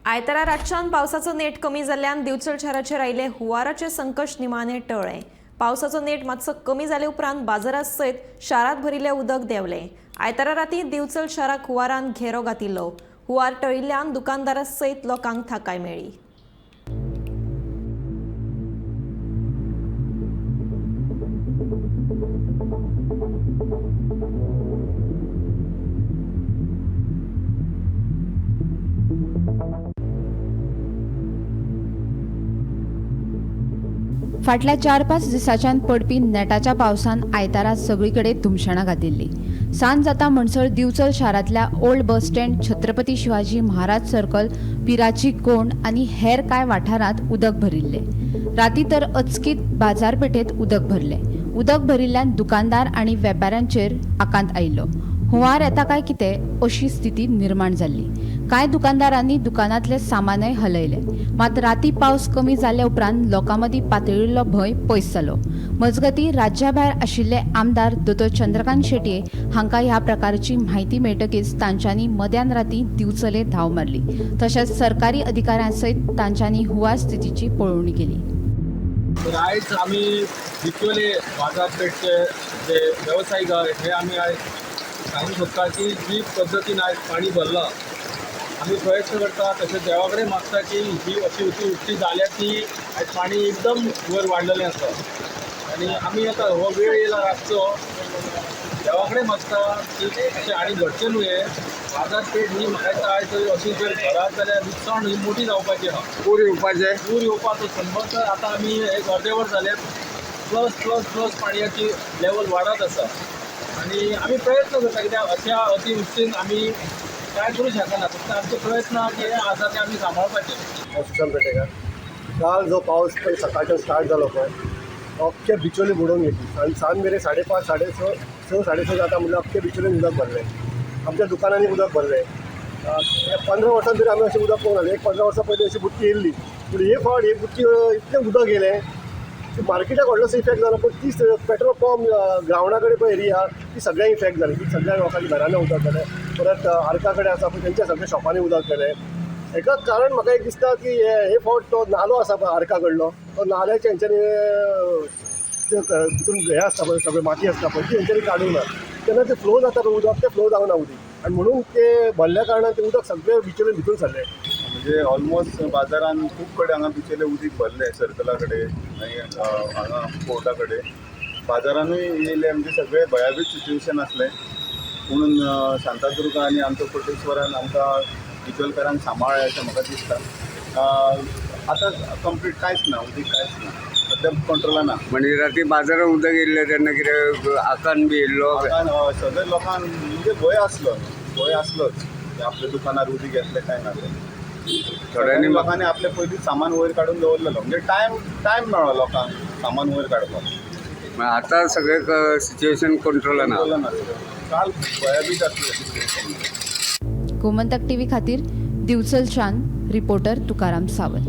आयतारा रातच्यान पावसाचो नेट कमी जाल्ल्यान दिवचल शाराचेर आयिल्लें हुंवाराचें संकश्ट निमाणें टळ्ळें. पावसाचो नेट मातसो कमी जाले उपरांत बाजारा सयत शारांत भरिल्लें उदक देंवलें. आयतारा राती दिवचल शाराक हुंवारान घेरो घातिल्लो. हुंवार टळिल्ल्यान दुकानदारां सयत लोकांक थाकाय मेळ्ळी. फाटल्या 4-5 दिसांच्यान पडपी नेटाच्या पावसान आयतारा सगळीकडे धुमशणां घातिल्ली. सांज जाता म्हणसर दिवचल शारांतल्या old bus stand, Chhatrapati Shivaji Maharaj circle, Pirachi कोंड आनी हेर कांय वाठारांत उदक भरिल्लें. राती तर अचकीत बाजारपेठेंत उदक भरलें. उदक भरिल्ल्यान दुकानदार आनी वेपाऱ्यांचेर आकांत आयिल्लो. हुंवार येता काय कितें अशी स्थिती निर्माण जाल्ली. कांय दुकानदारांनी दुकानांतलें सामानय हलयलें. मात राती पावस कमी जाल्या उपरांत लोकां मदीं पातळिल्लो भंय पयस जालो. मजगतीं राज्या भायर आशिल्ले आमदार दोतोर चंद्रकांत शेटये हांकां ह्या प्रकारची म्हायती मेळटकीच तांच्यांनी मध्यान राती दिवचले धांव मारली. तशेंच सरकारी अधिकाऱ्यां सयत तांच्यांनी हुंवार स्थितीची पळोवणी केली. तर आयज आमी बिचोले बाजारपेठचे जे वेवसायीक आहात हे आमी आयज सांगूंक सोदता की जी पद्दतीन आयज पाणी भरलां आमी प्रयत्न करता, तशें देवा कडेन मागता की ही अशी अतिवृश्टी जाल्या ती आयज पाणी एकदम वयर वाडलेलें आसा आनी आमी आतां हो वेळ येयला रातचो देवा कडेन मागता की अशें आनी घडचें न्हू. हें बाजारपेठ ही म्हाका दिसता आयज अशी जर घरात जाल्यार लुकसाण ही मोठी जावपाची आहा. पूर येवपाचें, पूर येवपाचो संबंद आतां आमी एक अर्दें वर जालें प्लस प्लस प्लस पाणयाची लेवल वाडत आसा आनी आमी प्रयत्न करता कित्याक अशा अतिवृश्टीन आमी कांय करूं शकना. फक्त आमचे प्रयत्न आहा की हें आसा तें आमी सांबाळपाचें. हांव सुशांत पेटेकार. काल जो पावस पळय सकाळच्यान स्टार्ट जालो पळय, अख्खे बिचोली बुडोवन घेतली. आनी सांज मेरेन 5:30 6:30 6 6:30 जाता म्हणल्यार अख्खे बिचोलीन उदक भरलें. आमच्या दुकानांनी उदक भरलें. 15 वर्सां तरी आमी अशें उदक पळोवंक ना. एक 15 वर्सां पयलीं अशी बुडटी येयल्ली, पूण हे फावट ही बुडटी इतलें उदक येयलें की मार्केटाक व्हडलोसो इफेक्ट जालो, पूण ती पेट्रोल पंप ग्रावंडा कडेन पळय एरिया ती सगळ्यांक इफेक्ट जाली. ती सगळ्या लोकांच्या घरांनी उदक गेलें. परत आर्का कडेन आसा पळय तेंच्या सगळ्या शॉपांनी उदक गेलें. हेका कारण म्हाका एक दिसता की हे फावट तो नालो आसा पळय आर्का कडलो, तो नाल्याच्या हेंच्यांनी भितून हें आसता पळय सगळें माती आसता पळय ती हेंच्यांनी काडूंक ना, तेन्ना ते फ्लो जाता पळय उदक, तें फ्लो जावना उदीक आनी म्हणून ते भरल्या कारणान तें उदक सगळें बिचोले भितून सरलें. म्हणजे ऑलमोस्ट बाजारान खूब कडेन हांगा बिचोले उदीक भरलें, सर्कला कडेन मागीर हांगा कोर्टा कडेन बाजारानूय येयले. म्हणजे सगळें भयाभीत सिच्युएशन आसलें. पुणून शांतादुर्गा आनी आमचो कोटेश्वरान आमकां बिचोलकारांक सांबाळ्ळें अशें म्हाका दिसता. आतां कंप्लीट कांयच ना, उदीक कांयच ना, सद्या कंट्रोला ना. म्हणजे राती बाजारात उदक येयल्लें तेन्ना कितें आकांत बी येयल्लो? आकांत हय, सगळे लोकांक म्हणजे भंय आसलो, भंय आसलोच की आपल्या दुकानार उदीक येतलें काय ना तें. थोड्यांनी लोकांनी आपलें पयलींच सामान वयर काडून दवरलेलो, म्हणजे टायम मेळ्ळो लोकांक सामान वयर काडपाक. आतां सगळें सिच्युएशन कंट्रोला ना. कंट्रोला ना सगळें. काल भंयभीत आसलें सिच्युएशन. गोमंतक टीव्ही खातीर दिवचलच्यान रिपोर्टर तुकाराम सावंत.